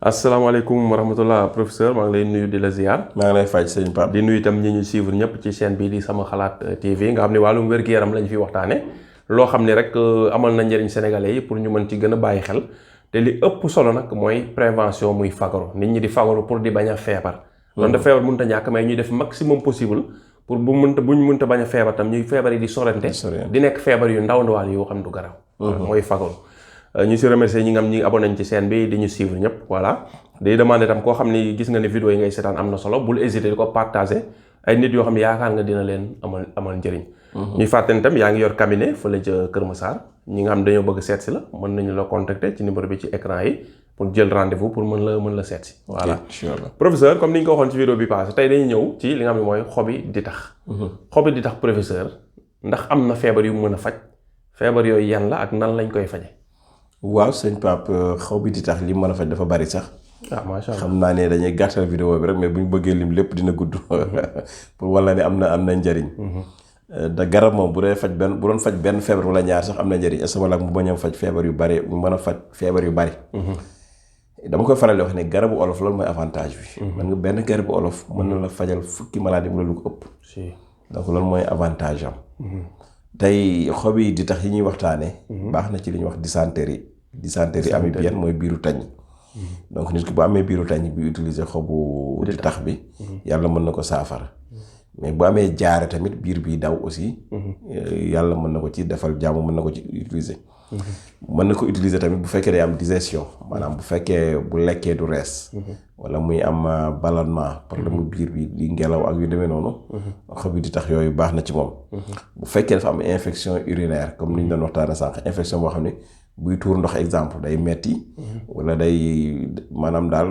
asalaamaaleykum wa rahmatullah professeur maa ngi lay nuyu di la ziar. maa ngi lay faj sëñ Pape. di nuyu itam ñi ñu suivre ñëpp ci chaîne bii di sama xalaat TV nga xam ne wàllum wér-gu-yaram lañ fi waxtaane loo xam ne rek amal na njëriñ sénégalais yi pour ñu mën ci gën a bàyyi xel te li ëpp solo nag mooy prévention muy fagaru nit ñi di fagaru pour di bañ a feebar. loolu da feebar mënut a ñàkk mais ñuy def maximum possible pour buñ mënta bañ a feebar tam ñuy feebar yi di sorante di nekk feebar yu ndaw ndawaan yoo xam du garaw mooy fagaru. ñu si remercier ñi nga xam ñi abonné nañ ci chaîne bi di ñu suivre ñëpp voilà day demandé tam koo xam ni gis nga ne vidéo yi ngay seetaan am na solo bul hésiter di ko partager ay nit yoo xam ne yaakaar nga dina leen amal njëriñ. ñuy fàttali tam yaa ngi yor cabinet fële ca Kër Massar ñi nga xam dañoo bëgg seet si la mën nañu la contacter ci numéro bi ci écran yi pour jël rendez-vous pour mën la seet si. voilà professeur comme ni ñu ko waxoon ci vidéo bi passé tey dañuy ñëw ci li nga xam ne mooy xobi ditax. xobi ditax professeur ndax am na feebar yu mën a faj feebar yooyu yan la ak nan lañ koy faje. waaw sëñ Pape xobi ditax li mën a faj dafa bari sax. macha allah xam naa ne dañuy gàttal vidéo bi rek mais bu ñu bëggee lim lépp dina gudd. pour wala ne am na njëriñ. da garab moom bu doon faj benn feebar wala ñaar sax am na njëriñ est-ce que mu bañ a faj feebar yu bari mu mën a faj feebar yu bari. dama koy faral di wax ne garabu olof loolu mooy avantage bi. man nga benn garabu olof mën na la fajal fukki maladie mu la lu ko ëpp. donc loolu mooy avantage am. tey xobi ditax yi ñuy waxtaanee. baax na ci li ñuy wax dysenterie amibienne mooy biiru tañ. donc nit ki bu amee biiru tañ bi utiliser xobu ditax bi. yàlla mën na ko saafara. mais bu amee jaare tamit biir bi daw aussi. yàlla mën na ko ci defal jàmm mën na ko ci utiliser. mën na ko utiliser tamit bu fekkee day am digestion maanaam bu fekkee bu lekkee du rees. wala muy am ballonnement problème mu biir bi di ngelaw ak yu demee noonu. xobi ditax yooyu baax na ci moom. bu fekkee dafa am infection urinaire comme ni ñu doon waxtaanee sànq infection boo xam ne buy tuur ndox exemple day metti wala day maanaam daal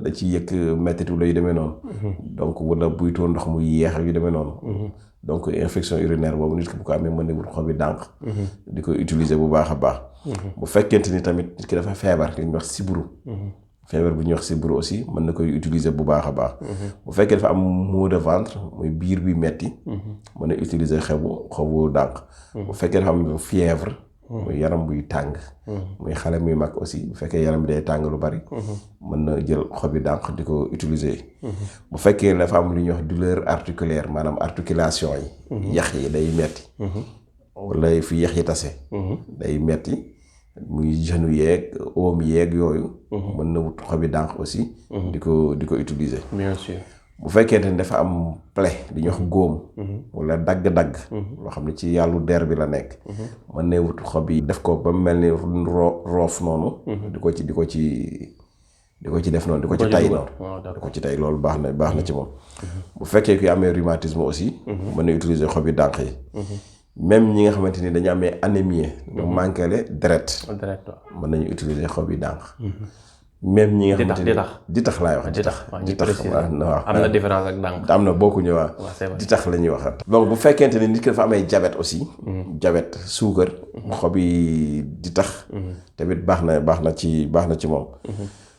da ci yëkk mettitu la yu demee noonu. donc wala buy tuur ndox mu yéex ak yu demee noonu. donc infection urinaire boobu nit ki bu ko amee mën na wut xobi dànq. di ko utiliser bu baax a baax. bu fekkente ni tamit nit ki dafa feebar li ñuy wax sibbiru. feebar bu ñuy wax sibbiru aussi mën na koy utiliser bu baax a baax. bu fekkee dafa am maux de ventre muy biir bi metti mën na utiliser xobu dànq. bu fekkee dafa am fièvre. muy yaram buy tàng. muy xale muy mag aussi bu fekkee yaram bi day tàng lu bari. mën na jël xobi dànq di ko utiliser. bu fekkee dafa am lu ñuy wax douleur articulaire maanaam articulation yi. yax yi day metti. wala fi yax yi tase. day metti muy genou yeeg oom yeeg yooyu. mën na wut xobi dànq aussi. di ko utiliser. bien sûr. bu fekkente ni dafa am plaie di ñuy wax góom. wala dagg-dagg. loo xam ne ci yàllu der bi la nekk. mën na wut xob yi def ko ba mu mel ni roof noonu. di ko ci def noonu di ko ci tay noonu. di ko ci tay loolu baax na ci moom. bu fekkee kuy amee rhumatisme aussi. mën na utiliser xobi dànq yi. même ñi nga xamante ni dañu amee anémie. ñu manqué le deret. mën nañu utiliser xobi dànq. même ñi nga xamante ni ditax laay wax. ditax waaw am na différence ak dànk. am na bokkuñu waaw. ditax la ñuy wax. donc bu fekkente ni nit ki dafa amee diabète aussi. diabète suukar. xobi ditax. tamit baax na ci moom.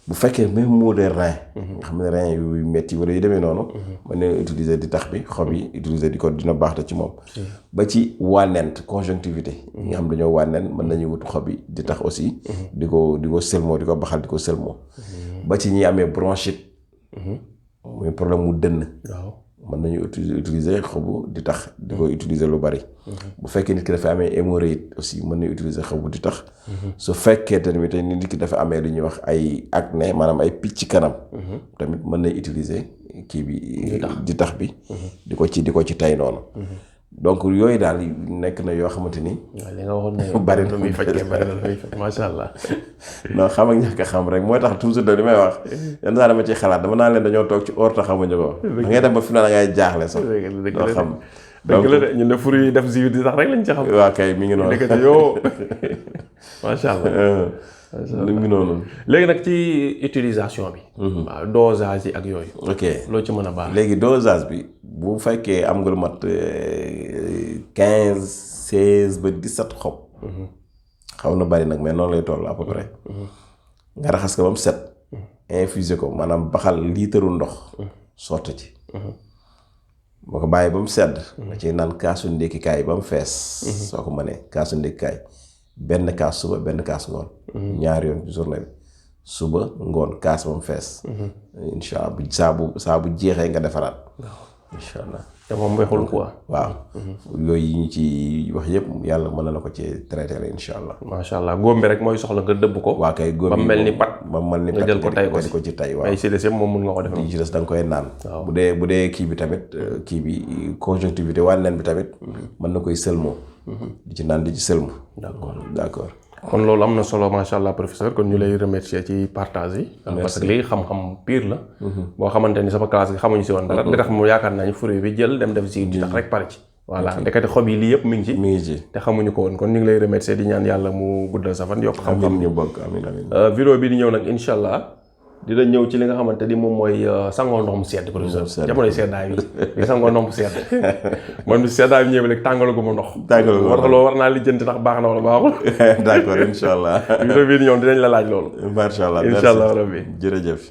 bu fekkee même maux de rein. nga xam ne rein yu metti wala yu demee noonu. mën na utiliser ditax bi xob yi utiliser di ko dina baax na ci moom. ba ci wànnent conjonctivité. ñi nga xam dañoo wànnent mën nañu wut xob yi ditax aussi. di ko sëlmoo di ko baxal di ko sëlmoo. ba ci ñi amee bronchite. muy problème mu dënn. mën nañu utiliser xobu ditax di ko utiliser lu bari. bu fekkee nit ki dafa amee hémorroïde aussi mën nañu utiliser xobu ditax. su fekkee tamit nit ki dafa amee lu ñuy wax ay acné maanaam ay picc kanam. tamit mën nañ utiliser kii bi ditax bi. di ko ci tay noonu. donc yooyu daal nekk na yoo xamante ni. li nga waxoon ne bari na lu muy faj macha allah. non xam ak ñàkk a xam rek mooy tax toujours li may wax yenn saa dama ciy xalaat dama naan leen dañoo toog ci or ta xamuñu ko. da ngay dem ba fi mu ne da ngay jaaxle sax. doo xam dëgg la de ñun de fur yi def si di sax rek lañ ci xam. waaw kay mi ngi noonu. dëgg yoo macha allah. mi ngi noonu. léegi nag ci utilisation bi. waaw dosage yi ak yooyu. ok loo ci mën a baax. léegi dosage bi bu fekkee am nga lu mat 15 16 ba 17 xob. xaw na bari nag mais noonu lay toll à peu près. nga raxas ko ba mu set. infuser ko maanaam baxal liitaru ndox. sotti ci. boo ko bàyyi ba mu sedd. nga ciy naan kaasu ndékkikaay ba mu fees. soo ko mënee kaasu ndékkikaay benn kaas suba benn kaas ngoon. ñaari yoon ci journée bi suba ngoon kaas ba mu fees. incha allah saa bu jeexee nga defaraat. incha allah. te moom weexul quoi. waaw. yooyu yi ñu ci wax yëpp yàlla mën na la ko ci traité la incha allah. macha allah góom bi rek mooy soxla nga dëbb ko. waa kay góom ba mel ni pat. ba mel ni pat nga jël ko tay ko di ko ci tay waaw. ay si des yëpp moom mun nga ko def. yi ci des da nga koy naan. waaw bu dee kii bi tamit kii bi conjonctivité wànneen bi tamit. mën na koy sëlmoo. di ci naan di ci sëlmu. d'accord. kon loolu am na solo macha allah professeur kon ñu lay remercier ci partage yi. parce que lii xam-xam pire la. boo xamante ni sama classe gi xamuñu si woon dara. li tax mu yaakaar naa ni fruit bi jël dem def si di tax rek pare ci. voilà ndekete xob yi lii yëpp mi ngi ci. te xamuñu ko woon kon ñu ngi lay remercier di ñaan yàlla mu guddal sa fan yokk xam-xam. amiin ñu bokk amiin. vidéo bi di ñëw nag incha allah dina ñëw ci li nga xamante ni moom mooy sangoo ndox mu sedd professeur jamonoy seddaay bi di sangoo ndox mu sedd man bi seddaay bi ñëwee léegi tàngalagu ma ndox war naa lijjanti ndax baax na wala baaxul d'accord incha allah vidéo bii di ñëw dinañ la laaj loolu macha allah incha allah rabbi jërëjëf